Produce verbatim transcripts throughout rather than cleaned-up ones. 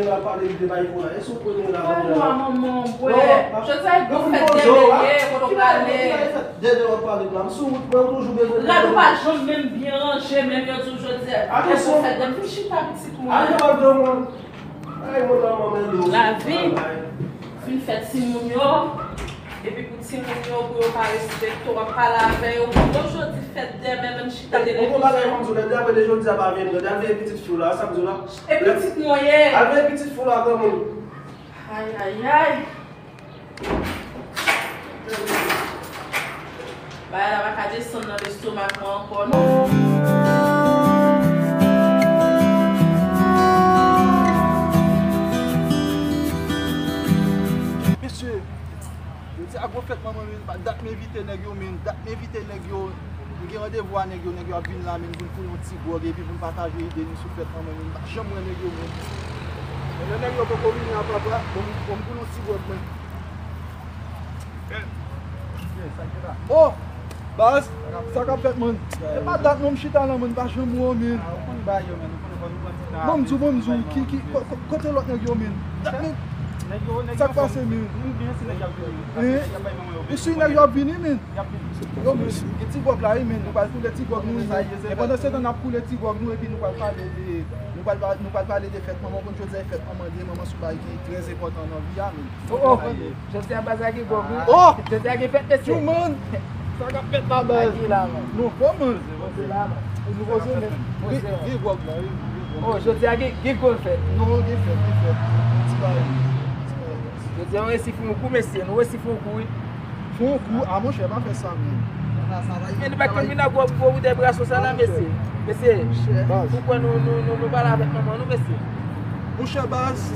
L ap pale de bay pou la. E sou premye la. Kalme w, manman, bwè. Jodi a e pou fèt dèmen ye, kote w prale? Dèmen w ap pale la. M sou wout mwen, m toujou bezwen. Rad ou pa janm menm byen ranje, menm yo di w jodi a e pou fèt dèmen. Vin chita pitit mwen. Ay, manman, manman, manman. Lavi. Vin fèt timoun yo. Epi pou timoun yo, pou yo pa respekte w, w ap pale avè yo. Pou yo jodi fèt dèmen, menm chita televizyon. Bon, bon bagay, m di w, lè apre de jodi a pa vin, al veye pitit fi w la, sa m di w la. E pitit mwen ye. Al veye pitit fi w la, granmoun. Ay, ay, ay. Bagay la pa ka desann nan lestomak mwen ankò, non. Mesye, jodi a gwo fèt manman m, men dat m envite nèg yo, men dat m envite nèg yo. M gen randevou a nèg yo, nèg yo ap vin la, men pou n koule yon ti gwòg epi pou n pataje ide nou sou fèt manman m, men m pa janm wè nèg yo, men. Men lè nèg yo poko vini a papa, bon, bon, m koule yon ti gwòg, men. Oh! Baz, sa k ap fèt, man? E pa dat non, m chita la, man, m pa janm wè w, men. Bon, m di w, bon, m di w, ki, ki, ko-, ko-, kote lòt nèg yo, men? Dat, men, sa k pase, men? Hein? Ou si nèg yo ap vini, men? Yo, men, gen ti gwòg la, wi, men, nou pral koule ti gwòg nou, wi, men. E pandan se tan n ap koule ti gwòg nou, epi nou pral pale de, nou pral pa-, nou pral pale de fèt manman, konn jodi a e fèt manman li ye, manman se yon bagay ki trè enpòtan nan vi a, men. Oh, oh. Jodi a baz la gen gwòg, wi. Oh! Jodi a gen fèt, mesye. Yo, man. Sa k ap fèt la, baz? Aki la, man. Nou fò, man. Jodi la, man. Nou poze, men. Gen, gen gwòg la, wi. Gen gwòg. Oh, jodi a gen, gen gwòg fèt. Non, gen fèt, gen fèt. Ti bagay. Ti bagay. Jodi a, nou resi fè yon kou, mesye. Nou resi fè yon kou, wi. Fè yon kou, a, monchè, pa fè sa, men. Men nou pa t konn vin ak gwo, gwo boutèy braso sa la, mesye. Mesye, ou kwè nou, nou, nou, nou pale avèk manman nou, mesye? Monchè baz,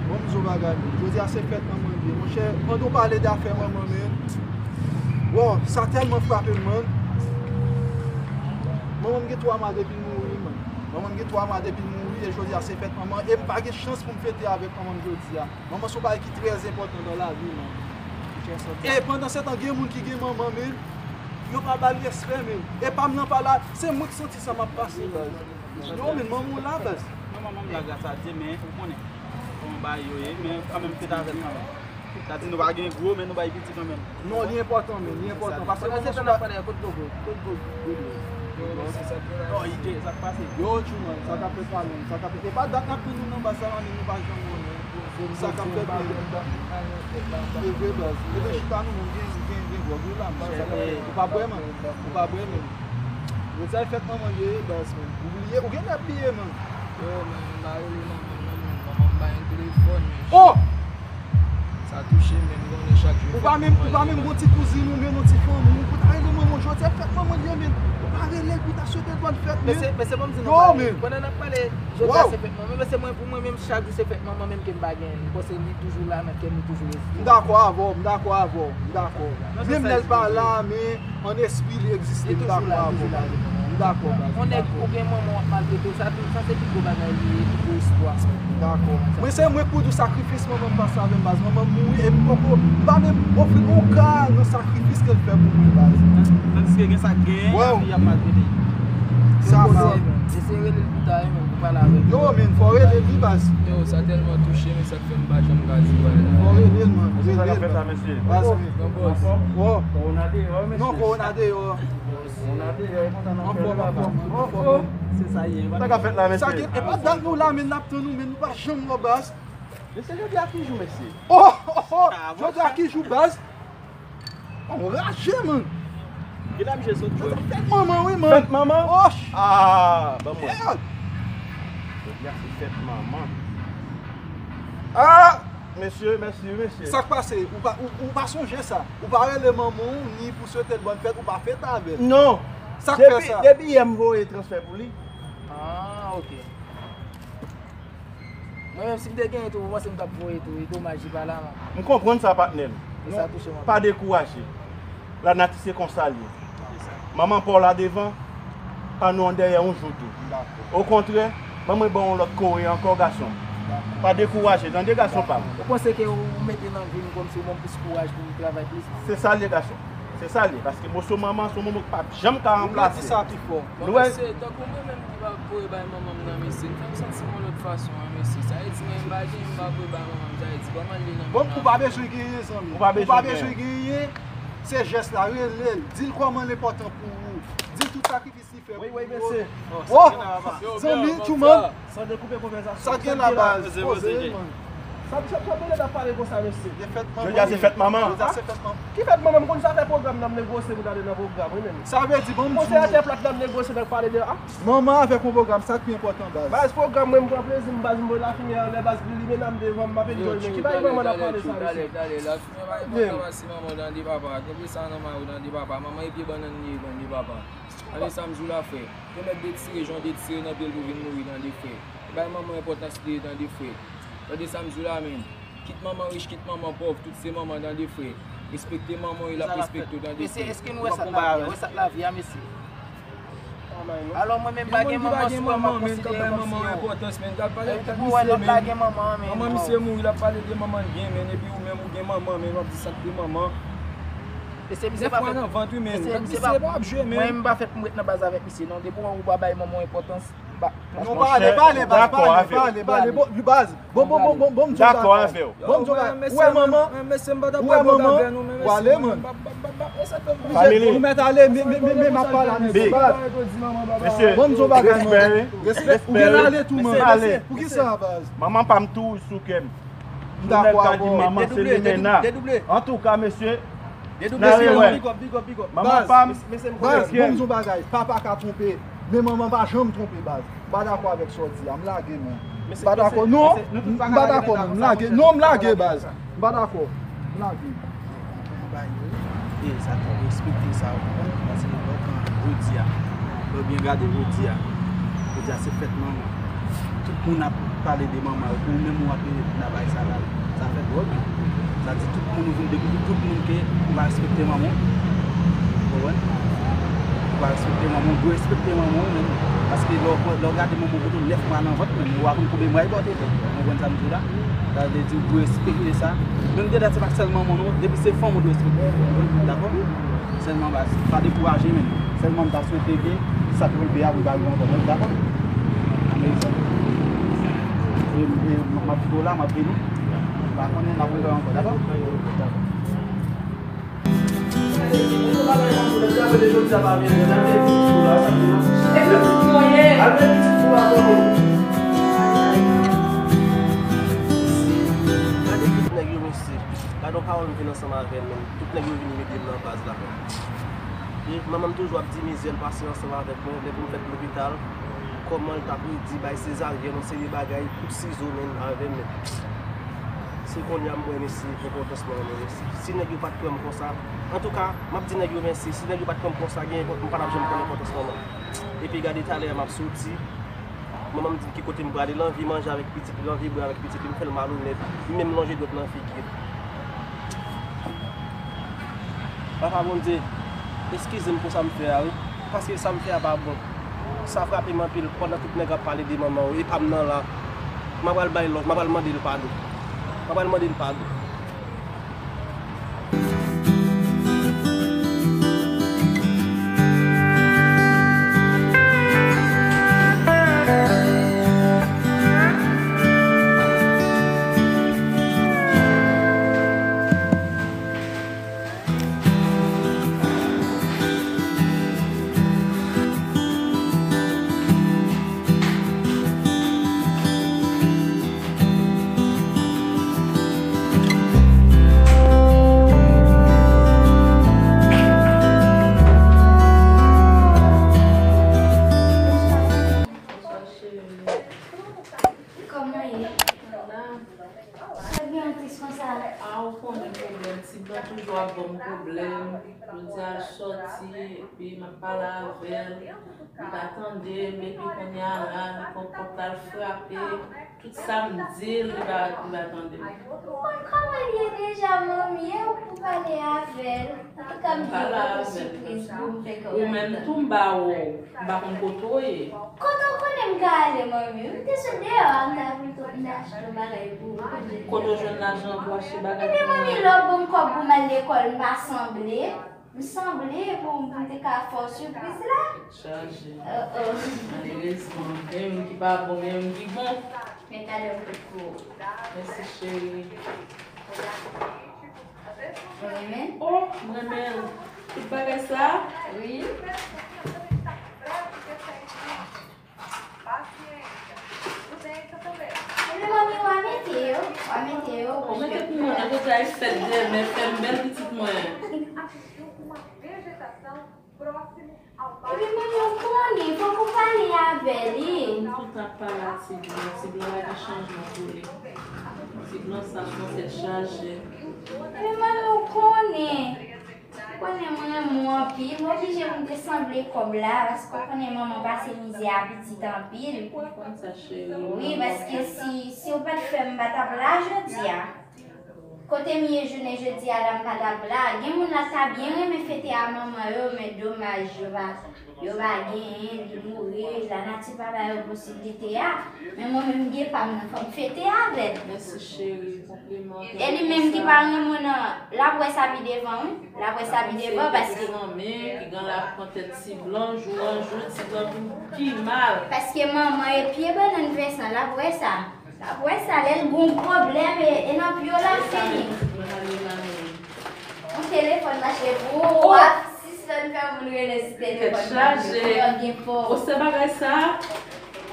bon, m di w bagay, men. Jodi a se fèt manman li ye. Monchè, pandan w pale de afè manman, men. Wow, sa tèlman frape m, man. Manman m gen twa mwa depi l mouri, man. Manman m gen twa mwa depi l mouri, e jodi a se fèt manman. E m pa gen chans pou m fete avèk manman m jodi a. Manman se yon bagay ki trè enpòtan nan lavi, man. E pandan se tan, gen moun ki gen manman, men yo pa ba l respè, men. E pa m nan pa la, se mwen k santi sa m ap pase, baz. Yo, men manman w la, baz. Manman m la, gras a Dye, men ou konnen kòman bagay yo ye, men kanmenm fete avè l kanmenm. Sa di nou pa gen gwo, men nou bay piti kanmenm. Non, li enpòtan, men, li enpòtan. Paske pandan se tan n ap pale, kote gwo, kote gwo, gwo, gwo. Yo, mesye, sa k gen la? Non, ide, sa k pase? Yo, tchou, man, sa k ap fèt la, men, sa k ap fèt. E pa dat n ap tann nou nan baz sa la, men nou pa janm wè, men. Sa k ap fèt, men. E vre, baz. E men chita nou, men, gen, gen, gen gwòg, wi, la, men. Ou pa bwè, man. Ou pa bwè, men. Yo di sa e fèt manman li ye, baz, men. Ou bliye, ou genlè bliye, man. Yo, men, m pa rele manman m, non, men manman m pa gen telefòn, men. Oh! Sa touche, men m konnen chak jou. Ou pa menm, ou pa menm gon ti kouzin ou, men yon ti fanmi ou, pou ta rele manman w, jodi a fèt manman l ye, men ou pa rele l pou ta swete l bòn fèt, men. Mesye, mesye, ban m di nou bagay. Pandan n ap pale, jodi a se fèt manman, men se mwen, pou mwen menm, chak jou se fèt manman, menm ke m pa genyen l. M panse li toujou la nan kè m, li toujou egziste. M dakò avè w, m dakò avè w, m dakò. Menm lè l pa la, men an espri li egziste, m dakò avè w. M dakò, baz. Yon nèg ou gen manman w ap maltrete w, sa tou, sa se pi gwo bagay li ye, pi gwo istwa. M dakò. Mwen se mwen k pou di w sakrifis manman m pase avè m, baz. Manman m mouri e m poko, m pa menm ofri l yon ka nan sakrifis ke l fè pou mwen, baz. Tandiske gen sa k genyen, epi y ap maltrete. Sa, baz. Eseye rele l pita, wi, men, pou pale avè l. Yo, men, fò w rele l, wi, baz. Yo, sa tèlman touche, men sa k fè m pa janm ka di w anyen. Fò w rele l, man. Rele l, baz. Baz, men. Kòwona deyò, mesye. Non, kòwona deyò. Anfòm, anfòm, anfòm. Se sa ye. Sa k ap fèt la, mesye? Sa gen, e pa dat nou la, men n ap tann nou, men nou pa janm wè w, baz. Mesye, jodi a ki jou, mesye? Oh, oh, oh! Jodi a ki jou, baz? Anraje, man! Kilè misye sot jwe? Fèt manman, wi, man. Fèt manman? Oh! Ah, ban mwen. Jodi a se fèt manman. Ah! Mesye, mèsi, mesye. Sa k pase? Ou pa, ou, ou pa sonje sa? Ou pa rele manman w ni pou swete l bòn fèt, ou pa fete avè l. Non. Sa k fè sa? Depi yè m voye transfè pou li. Ah, ok. Mwen menm, si m te genyen tou, ou panse m t ap voye tou? E domaj li pa la, man. M konprann sa, patnè m. E sa touche m anpil. Pa dekouraje. Lanati se konsa l ye. Manman pa w la devan, pa nou an dèyè yon jou tou. Okontrè, ban mwen ba w yon lòt kore ankò, gason m. Pa dekouraje, tande, gason pa m. Ou panse ke ou mete nan vi m kòmsi ou ban m plis kouraj pou m travay plis? Se sa l ye, gason. Se sa l ye, paske moso manman se yon moman ki p ap janm ka ranplase. Ou di sa pi fò. Bon, mesye, tankou mwen menm ki pa pote bay manman m nan, mesye, m fè m santi m yon lòt fason, wi, mesye. Sa vle di mwen, m pa gen, m pa pote bay manman m, sa vle di, kòman l ye nan men nan. Ou pa bezwen genyen, zanmi. Ou pa bezwen genyen. Se jès la, rele l, di l kòman l enpòtan pou ou. Di l tout sakrifis li fè pou ou yo. Oh, zanmi, tchouman. Sa gen la baz. Poze, man. Sa, sa, sa, sa, sa, sa, pale konsa, mesye. Jodi a se fèt manman. Jodi a se fèt manman. Ki fèt manman? M konn sa fè pwogram nan, m negosye pou n ale nan pwogram, wi, menm. Sa vle di, bon, m di w. Konsèy atè plat nan, m negosye nan pale de, a. Manman avèk yon pwogram, sa k pi enpòtan, baz. Baz, pwogram, mwen, m pran plezi m, baz, m voye lafimen anlè, baz, li mennen m devan m, m ap enjoy, men ki bagay manman n ap pale sa, mesye? Talè, talè, lafimen pa enpòtan pase manman w tande papa. Kenbe sa nan men w tande papa. Manman e pye bannann li ye tande papa. Tande sa m di w la, frè. Pèmèt detire jan w detire nan pye l pou vin mouri tande frè. Bay manman enpòtans li ye tande frè. Tande sa m di w la, menm. Kit manman rich, kit manman pòv, tout se manman tande frè. Respekte manman w e l ap respekte w tande frè. Mesye, èske nou wè sa k lavi a? Wè sa k lavi a, mesye? Alò mwen menm m pa gen manman, sou wè m ap konsidere kòmsi yo. Epi pou wè lòt la gen manman an, men. Manman misye mouri, l ap pale de manman l byen, men, epi ou menm ou gen manman, men w ap di sa k de manman. Mesye, misye pa fèt. Mesye, misye pa. Mwen menm m pa fèt pou m ret nan baz avèk misye non. Depi w wè ou pa bay manman w enpòtans, m pa. Non, pale, pale, baz, pale, pale, pale. Bon, baz. Bon, bon, bon, bon, bon, m di w bagay. Bon, m di w bagay. Ou wè manman? Ou wè manman? W ale, man. Ou mèt ale, men, men, men, men, m ap pale a misye, baz. Bon, m di w bagay, man. Respè, ou gen ale tou, man. Poukisa, baz? Manman pa m tou sou kè m. M dakò avè w. Manman se limena. Antouka, mesye, n a rewè. Manman pa m. Baz, baz, bon, m di w bagay. Papa ka twonpe, men manman pa janm twonpe, baz. M pa dakò avèk sa w di a. M lage, man. M pa dakò, non. M pa dakò, man. M lage. Non, m lage, baz. M pa dakò. M lage. Pou bay yo, e sa tou respekte sa, ou konprann? Paske lè w pran jodi a, lè w byen gade jodi a, jodi a se fèt manman. Tout moun ap pale de manman yo, pou ou menm ou ap rele pou n a bay sa la. Sa fè dwòl, men. Sa di tout moun ou vin dekouvri, tout moun ke ou pa respekte manman w. Ou konprann? Ou pa respekte manman w, ou dwe respekte manman w menm. Paske lè w, lè w gade manman w kote w nèf mwa nan vant menm, ou pa konn konbyen mwa li pòte tou. Ou konprann sa m di w la? Sa vle di ou dwe respekte sa. Menm dedan se pa sèl manman w non, depi se fanm ou dwe respekte. Dakò? Sèlman baz, pa dekouraje menm. Sèlman m ta swete ke sa k rive a pou l pa rive ankò menm, dakò? Ann egzanp. E, e, m ap kite w la, m ap vini. M pa konnen n ap rewè ankò, dakò? Gade tout nèg yo, mesye. Gade yon pawòl m vin ansanm avè l menm. Tout nèg yo vin mete m nan baz la. E manman m toujou ap di mizè l pase ansanm avèk mwen, lè pou m fèt lopital, kòman l t ap redi bay sezaryèn, yon seri bagay, kout sizo menm avè m menm. Se kounye a m wè mesye enpòtans manman mwen mesye. Si nèg yo pa t pran m konsa, antouka, m ap di nèg yo mèsi, si nèg yo pa t pran m konsa, gen enpòt-, m pa t ap janm konn enpòtans manman. Epi gade talè a m ap soti, manman m di m ki kote m prale, l anvi manje avèk pitit li, l anvi bwè avèk pitit li, m fè l malonèt, m menm lonje dwèt nan figi l. Papa Bondye, eskize m pou sa m fè a wi, paske sa m fè a pa bon. Sa frape m anpil pandan tout nèg ap pale de manman w, e pa m nan la. M a pral bay lòv, m a pral mande l padon. M a pral mande l padon. Kòman ye? Sa gen yon tris konsa? A, ou konnen pwoblèm, ti blan toujou ap ban m pwoblèm. Jodi a l sòti, epi m ap pale avè l, li pa tande m, epi kounye a la, li pran pòt la, l frape. Tout sa m di l, li pa, li pa tande m. Bon, kòman l ye deja, manmi? E ou pou pale avè l? Antouka, m gen yon gwo sipriz pou m fè kòm. Ou menm tou, m pa wè w. M pa konn kote w ye. Kote w konnen m ka ale, manmi? M te sot deyò a, m t al vin tou, m te achte yon bagay pou ou, ou konnen. Kote w jwenn lajan pou w achte bagay pou mwen? Ebyen, manmi, lè w ban m kòb pou m al lekòl, m pa sanble. M sanble pou m te ka fè w sipriz la. Chaje. Oh, oh. Malerezman, gen youn ki pa bon, gen youn ki bon. Men gade yon kout kou. Mèsi, cheri. Ou renmen? Oh, m renmen l. Tout bagay sa? Wi. Ebyen, manmi, w a mete yo. W a mete yo. Ou mete pou mwen, nan kote ay fèt demen, fè m bèl pitit mwen. Ebyen, manmi, ou konnen, fòk ou pale avè li. Tout ap pale a Ti Blan. Ti Blan pa gen chanjman pou li. Ti Blan sa, son tèt chaje. Ebyen, manmi, ou konnen. Ou konnen mwen renmen w anpil, m oblije pou m te sanble kòb la, paske ou konnen manman pase mizè a pitit anpil. Ou konn sa, cheri. Wi, paske si, si w pa t fè m, m pa t ap la jodi a. Kote m ye jounen jodi a la, m pa t ap la. Gen moun la k ta byen renmen fete a manman yo, men domaj, yo pa, yo pa genyen, li mouri, lanati pa ba yo posiblite a. Men mwen menm, gen pa m nan, fò m fete avè l. Mèsi, cheri. E li menm ki pa renmen w nan, l ap wè sa pi devan, wi. L ap wè sa pi devan, paske. Ki gen la pran tèt Ti Blan, jou an jou, Ti Blan vin pi mal. Paske manman e pye bannann Vensan, l ap wè sa. L ap wè sa, lè l gon pwoblèm, e, e nan pye w l ap fini. Yon telefòn mache pou ou, w ap sispann fè moun rele sou telefòn. Tèt chaje. Ou se bagay sa?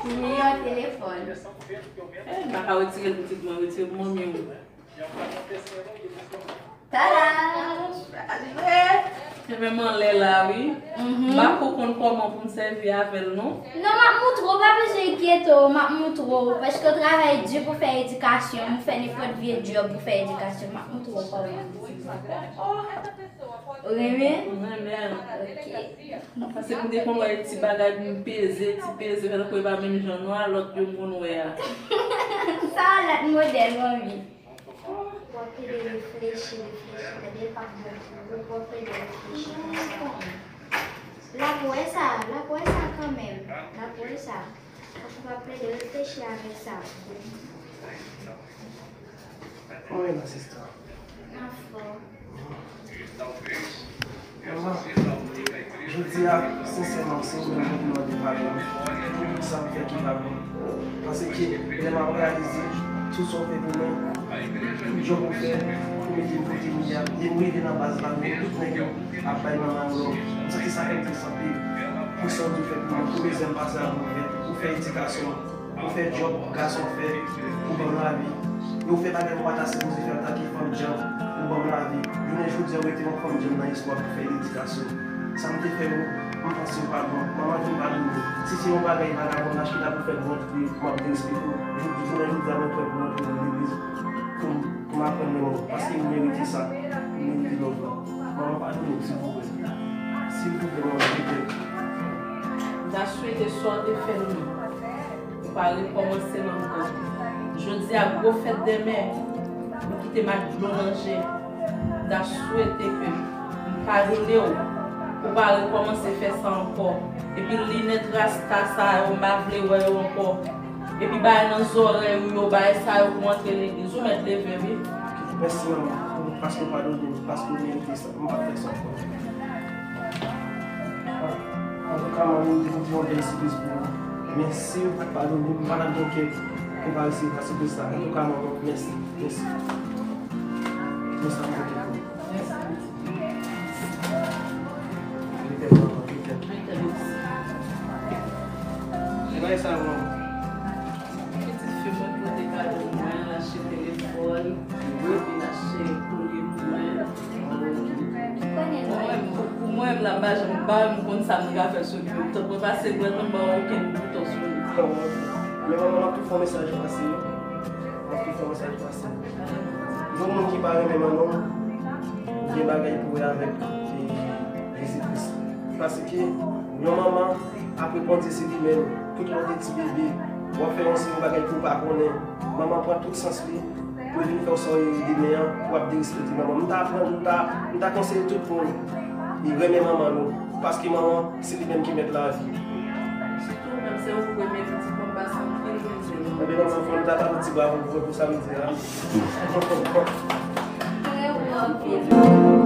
Wi, yon telefòn. Eh, m pa ka retire l, pitit mwen, retire pou manmi w. Tada! Li menm anlè la, wi. M pa ko konn kòman pou m sèvi avè l, non. Non, m ap moutre w, pa bezwen enkyete w, m ap moutre w. Paske w travay di pou fè edikasyon, m fè nenpòt vye djòb pou fè edikasyon, m ap moutre w kòman. Ou renmen? M renmen. Ok. Paske m te konn wè ti bagay pou m peze, ti peze, fè tankou e pa menm jan non a lòt yo m konn wè a. Sa a lòt modèl, manmi. W ap plede reflechi, reflechi, tande, l p ap bon pou ou, w ap plede reflechi konsa. L ap wè sa, l ap wè sa kanmenm, l ap wè sa. Fòk w ap plede reflechi avèk sa. Kòman w ye la, sista? Anfòm. Mama, jodi a, sensèman, se ou menm mwen te mande padon pou tout sa m fè ki pa bon. Paske lè m ap reyalize tout sa w fè pou mwen, tout djòb ou fè pou mete m kote m ye a, e m rive nan baz la, m wè tout nèg yo ap bay manman yo lòv. M santi sa fè m très anpil. Pou sa w di w fè pou mwen, pou dezyèm pase a pou w fè, pou fè edikasyon. Ou fè djòb gason fè, ou ban m lavi. E ou fè bagay ou pa ta sipoze fè antanke fanm djanm, ou ban m lavi. Jounen jodi a, ou rete yon fanm djanm nan istwa pou fè ledikasyon. Sa m te fè ou, m panse ou pa bon. Manman vin padone m. Si se yon bagay vagabondaj ki ta pou fè m rantre, m ap derespekte w. Jodi, jounen jodi a, mwen prè pou rantre nan legliz pou m, pou m aprann renmen w. Paske ou merite sa. Ou merite love la. Manman padone m, silvouplè. Silvouplè, manman, m te. M ta swete sa w te fè m nan. Ou pa rekòmanse l ankò. Jodi a gwo fèt dèmen, ou kite m ak dlo nan je. M ta swete ke m padone w, ou pa rekòmanse fè sa ankò. Epi linèt rasta sa yo, m pa vle wè yo ankò. Epi bagay nan zòrèy ou yo, bagay sa yo pou antre legliz, ou mèt leve wi. Mèsi manman, paske w padone m, paske w merite sa. M p ap fè sa ankò. Antouka, manmi, m te pote yon bèl sipriz pou ou. Men si w pa t padone m, m pa t ap gen kè pou m pa resevwa sipriz sa. Antouka, manman, mèsi. Mèsi. Men sa m pote pou ou. Li te bon, li te. Li bay sa, manman. Pitit fi mwen pote kado pou mwen, l achte telefòn, epi l achte kolye pou mwen. Mwen, pou, pou mwen, m la, m pa janm, m pa menm konn sa m ka fè sou li. Tank mwen pase dwèt mwen, m pa wè okenn bouton sou li. Men manman, m ap tou fè yon mesaj pase. M ap tou fè yon mesaj pase. Yon moun ki pa renmen manman w, gen bagay pou wè avèk, e, Jezi Kris. Paske yon manman ap reponn se li menm. Tout lè w te ti bebe, w ap fè yon seri bagay ke w pa konnen. Manman pran tout sans li pou l vin fè w sa w ye demen an, w ap derespekte manman. M ta aprann, m ta, m ta konseye tout moun, e, renmen manman nou. Paske manman, se li menm ki mèt lavi. Sitou menm se ou ki premye pitit mwen, m pase anpil mizè. Ebyen, manman, fò nou ta tape ti bravo pou mwen pou sa m di a. Mwen renmen w anpil.